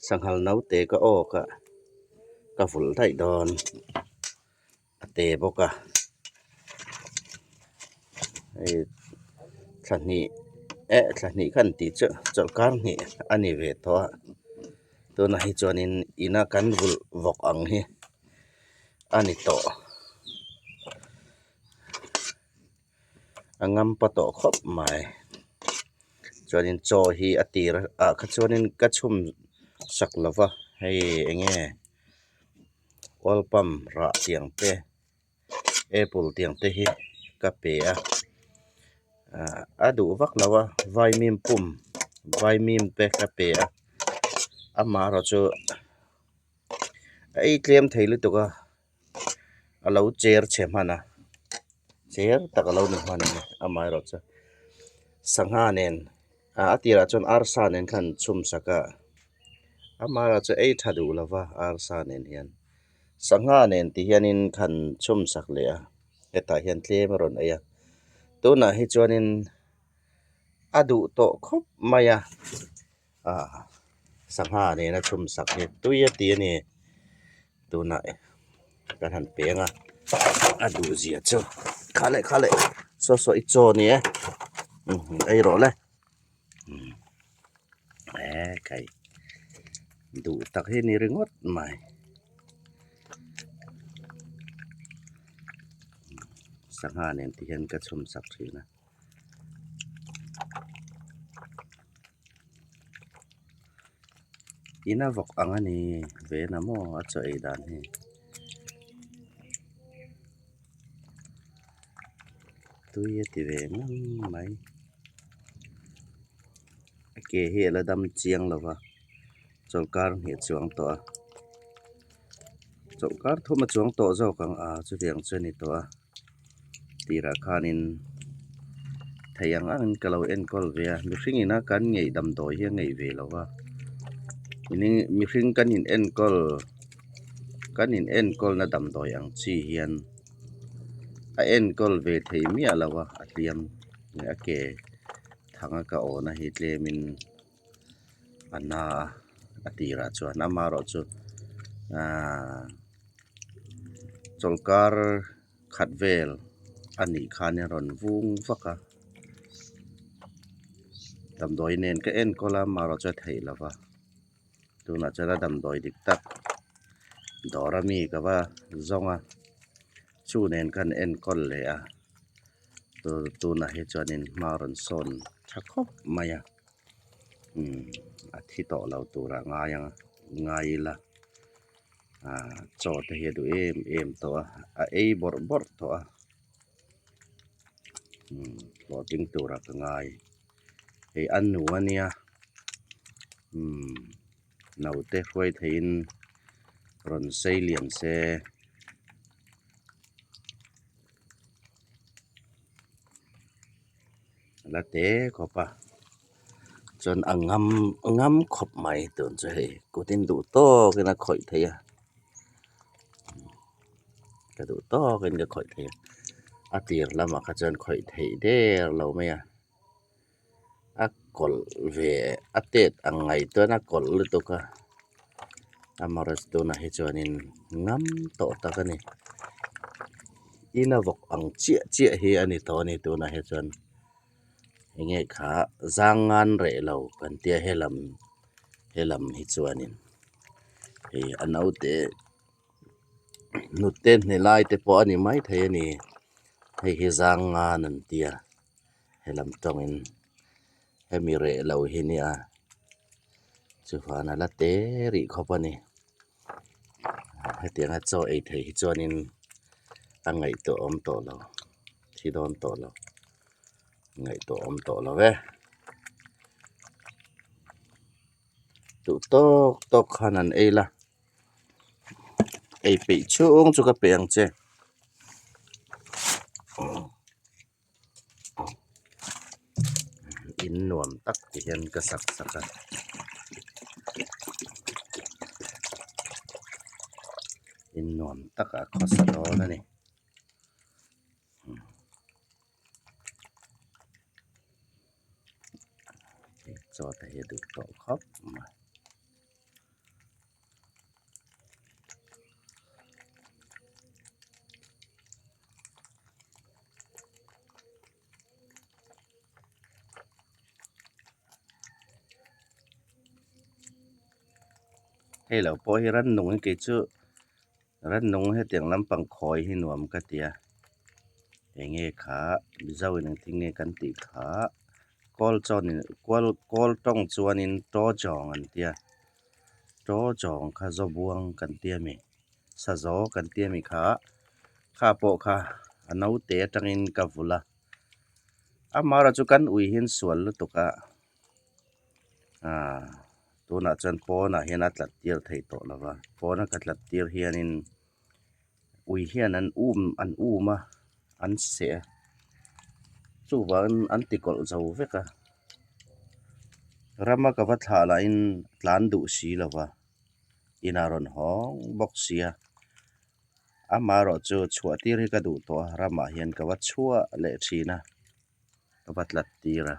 Sanghal naute ka awk a ka vulh daih dawn a te bawk a hei thla hnih eh thla hnih khan tih chu chawlhkar hnih a ni ve tawh a tunah hi chuanin ina kan vulh vawk ang hi a ni tawh. A ngam pa tawh khawp mai chuanin chaw hi a tir ah kha chuanin ka chhum sak lo va hei eng nge oil palm rah tiang te apple tiang te hi ka pe a ah a duh vak lo a vaimim pum vaimim te ka pe a amaherawhchu a ei tlem thei lutuk a. A lo cher chhe hman a cher tak a lo ni hman a ni amaherawhchu sangha nen ah a tirah chuan arsa nen khan an chhum sak a amaherawhchu ei tha duh lo va arsa nen hian sangha nen ti hianin khan chhum sak leh a hetah hian tlem a rawn ei a tunah hi chuanin a duh tawh khawp mai a. Ah sangha nena chhum sak hi tui a ti a ni tunah kan han peng a a duh zia chu kha leh kha leh saw saw i chaw a ni e ei rawh le eh kai duh tak hi a ni ringawt mai sangha nen ti hian ka chhum sak thin a. In a vawk ang a ni ve na maw a chaw ei dan hi tui a ti ve ngang mai a ke hi a la dam chiang lo va chawlhkar hnih a chuang tawh a chawlhkar thum a chuang tawh zawk ang a chutiang chu a ni tawh a. Tirah khanin thei ang angin ka lo enkawl ve a mihring ina kan ngeih damdawi hi a ngeih ve lo va mihring kan in enkawl kan in enkawlna damdawi ang chi hian a enkawl ve thei miah lo a a hliam a ke thanga ka awhna hi tlemin a na a a tirah chuan amaherawhchu ahh. Chawlhkar khat vel a nih khan a rawn vung vak a damdawi nen ka enkawl a amaherawhchu a theih loh va tunah chuan a damdawi dik tak dawr ami ka va zawng a chu nen khan enkawl leh a tunah hi chuanin hma a rawn sawn tha khawp mai a umm a thi tawh lo turah ngai ang ngai ila. Ahh chaw te hi a duh em em tawh a a ei bawrh bawrh tawh a umm hlawhtling turah ka ngai hei a nu a nia umm naute hruai theihin rawn sei lian se. La te khawp a chuan a ngam a ngam khawp mai tun chu hei kutin duh tawkin a khawih theih a ka duh tawkin ka khawih thei a a tir lamah kha chuan khawih theih der lo mai a a kawlh ve a tet ang ngaih chuan a kawlh lutuk a amaherawhchu tunah hi chuanin ngam tawh tak a ni ina vawk ang chiah chiah hi a ni tawh a ni tunah hi chuan eng nge kha zang ngan reh lo kan tia helam helam hi chuanin hei a naute hnute hne lai te pawh a ni maithei a ni hei hi zang ngan an tia helam tawngin hemi reh lo hi nia chuan a la te rih khawp a ni hetianga chaw ei theih hi chuanin a ngaihtuah awm tawh lo thi dawn tawh lo ngaihtuah awm tawh lo e duh tawk tawk khan an ei la ei peih chhung chu ka pe ang che. In nuam tak ti hian ka sak sak a in nuam takah khawsa dawn a ni. Chaw te hi a duh tawh khawp mai. Hei lo pawh hi rannung hi kei chu rannung hetiang lampang khawi hi nuam ka ti a eng nge kha mizo in engtin nge kan tih kha kawl chuan in kawl kawl tawng chuanin tawjawng an tia tawjawng kha zawbuang kan tia mi sazaw kan tia mi kha kha pawh kha a naute atangin ka vul a amaherawhchu chu kan ui hian sual lutuk a aaa tunah chuan pawnah hian a tlat tir theih tawh lo va pawna ka tlat tir hianin ui hian an um an um a an seh a chuvangin an ti kawlh zo vek a rama ka va thlah lahin tlan duh si lo va inah rawn hawng bawk si a amaherawhchu chhuah tir hi ka duh tawh a ramah hian ka va chhuah leh thin a ka va tlat tir a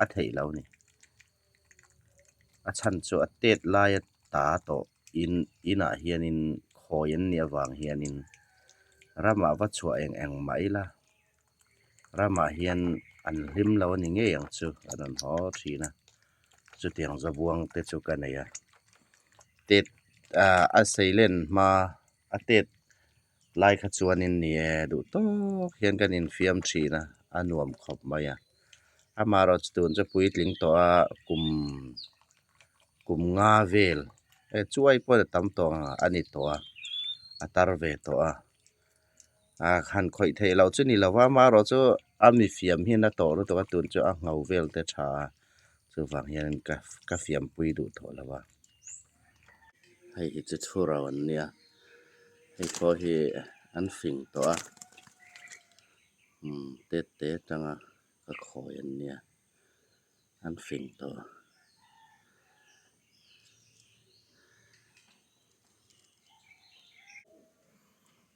a theih lo a ni a chhan chu a tet laia ta tawh in inah hianin khawi an nih avang hianin ramah va chhuah eng eng mah ila ramah hian an hlim lo a ni ngei ang chu an rawn haw thin a chutiang zabuang te chu ka nei a tet ah a seilen hma a tet lai kha chuanin ni e duh tawk hian kan infiam thin a a nuam khawp mai a amaherawhchu tun chu puitling tawh a kum kum nga vel hei chuai pawh a tam tawh ang a ni tawh a a tar ve tawh a ah han khawih theih loh chu ni lo va amaherawhchu a mi fiam hian a tawh lutuk a tun chu a ngho vel te tha a chuvang hian ka ka fiampui duh tawh lo a. Hei hi chu chhura an nia hei pawh hi an fing tawh a umm tet te atanga ka khawi an nia an fing tawh.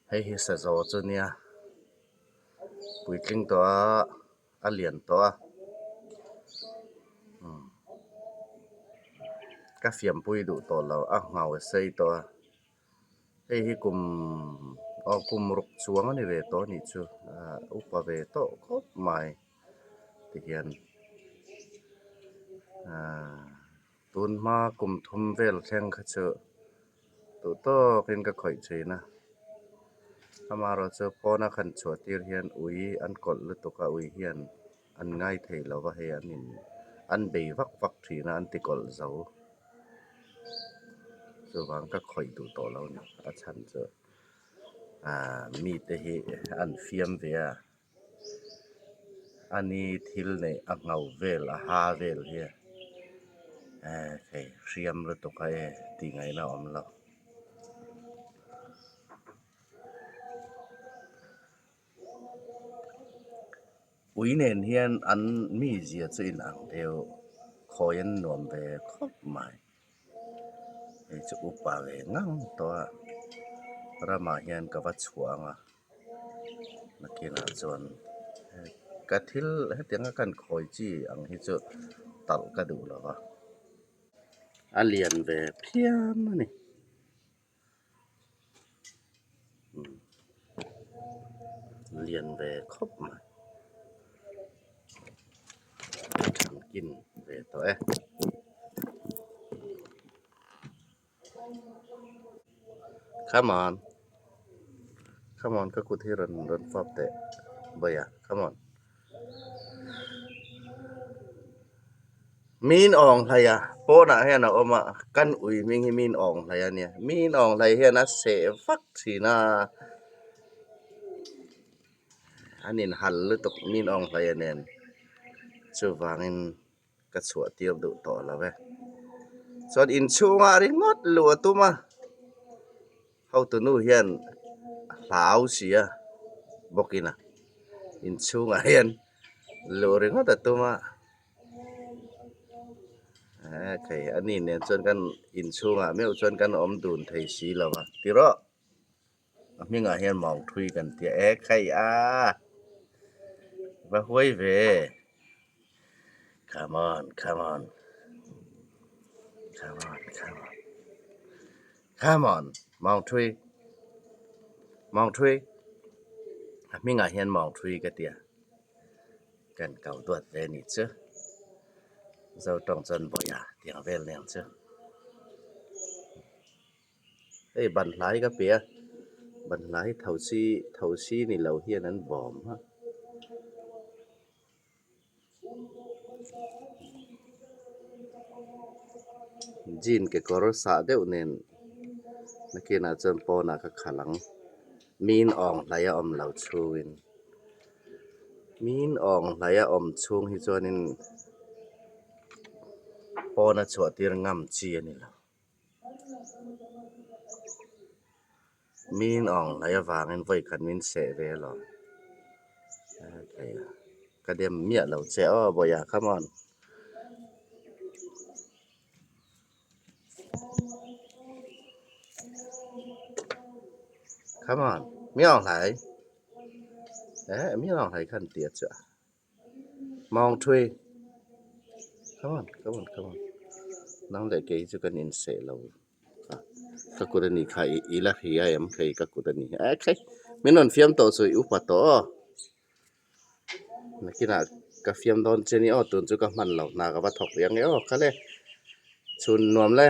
Hei hi sazaw chu nia puitling tawh a a lian tawh a umm ka fiampui duh tawh lo a nghau a sei tawh a hei hi kum aw kum ruk chuang a ni ve tawh a nih chu ah upa ve tawh khawp mai tihian ah tun hma kum thum vel thleng kha chu duh tawkin ka khawih thin a amaherawhchu pawna khan chhuah tir hian ui an kawlh lutuk a ui hian an ngai thei lo va hei an in an bei vak vak thin a an ti kawlh zo chuvang ka khawih duh tawh lo a ni a chhan chu ahh mite hi an fiam ve a. A ni thil neih a ngho vel a ha vel hi eh thei hriam lutuk a e tih ngaihna a awm lo. Ui nen hian an mizia chu inang deuh khawi an nuam ve khawp mai. Hei chu upa ve ngang tawh a ramah hian ka va chhuah ang a nakinah chuan ka thil hetianga kan khawi chi ang hi chu talh ka duh lo va a lian ve phian a ni. Lian ve khawp mai thankin ve tawh e. Come on come on ka kut hi rawn rawn fap teh bawih a come on. Min awng hlai a pawnah hian a awm a kan ui hming hi min awng hlai a nia min awng hlai hian a seh vak thin a an inhal lutuk min awng hlai a nen chuvangin ka chhuah tir duh tawh lo e chuan inchhungah ringawt luh a tum a hotu nu hian a hlau si a bawkin a inchhungah hian luh ringawt a tum a eh thei a ni nen chuan kan inchhungah meuh chuan kan awm dun thei si lo a ti rawh a hmingah hian mawng thui kan tia e khai a va huai ve come on come on come on come on come on mawng thui mawng thui a hmingah hian mawng thui ka tia. Kan kau duat ve a nih chu. Zo tawng chuan bawih a tih ang vel nen chu. Hei banhla hi ka pe a, banhla hi thosi thosi ni lo hian an bawm a. Jean kekawr sah deuh nen nakinah chuan pawnah ka khalh ang. Min awng hlai a awm lo chhungin min awng hlai a awm chhung hi chuanin pawna chhuah tir ngam chi a ni lo. Min awng hlai avangin vawi khat min seh ve alawm. Ka dem miah lo che aw Bawiha come on. Come on mi awng hlai eh mi awng hlai khan tia chu mawng thui come on come on come on nang leh kei chu kan inseh lo a ka kut a nih kha i la hria em hei ka kut a ni eh khai min rawn fiam tawh chu i upa tawh aw. Nakinah ka fiam dawn che ni aw tun chu ka hman lo hna ka va thawk riang e aw kha le chhun nuam le.